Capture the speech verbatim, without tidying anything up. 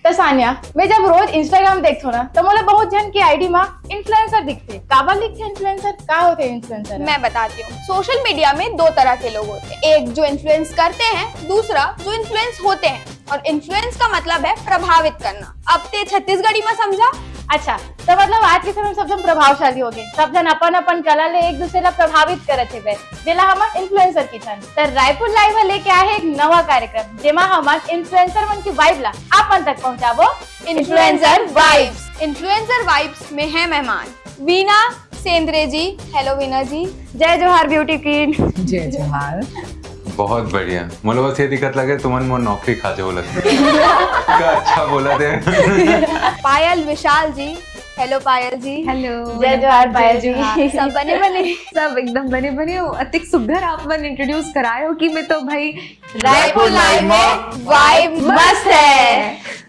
त सानिया, मैं जब रोज Instagram देखथों ना, त मोला बहुत झन के आईडी मा इन्फ्लुएंसर दिखथे। काबर लिखथे इन्फ्लुएंसर? का होथे इन्फ्लुएंसर? मैं बताती हूँ। सोशल मीडिया में दो तरह के लोग होते हैं, एक जो इन्फ्लुएंस करते हैं, दूसरा जो इन्फ्लुएंस होते हैं। और इन्फ्लुएंस का मतलब है प्रभावित करना। अब ते छत्तीसगढ़ी में समझा। अच्छा, त मतलब आज के समय में सब झन प्रभावशाली हो गए, सब झन अपन अपन कला ले एक दूसरे ला प्रभावित करत हेवय, जेला हमन इन्फ्लुएंसर किथन। त रायपुर लाइव ह लेके आए हे एक नवा कार्यक्रम, जेमा हमन इन्फ्लुएंसर मन की वाइब ला आप मन तक पहुंचाबो। Influencer vibes. इन्फ्लुएंसर वाइब्स में है मेहमान वीना सेंद्रे जी। हेलो वीना जी। जय जोहार ब्यूटी क्वीन। जय जोहार। बहुत बढ़िया। मोला बस ये दिक्कत लगे, तुमन मोर नौकरी खा जाओ लगता। का अच्छा बोला दे। पायल विशाल जी। हेलो पायल जी। हेलो। जय जोहार पायल जी। सब बने बने, सब एकदम बने बने हो। अतिक सुघर आप मन इंट्रोड्यूस कराए हो कि मैं तो भाई रायपुर लाइव में वाइब मस्त है।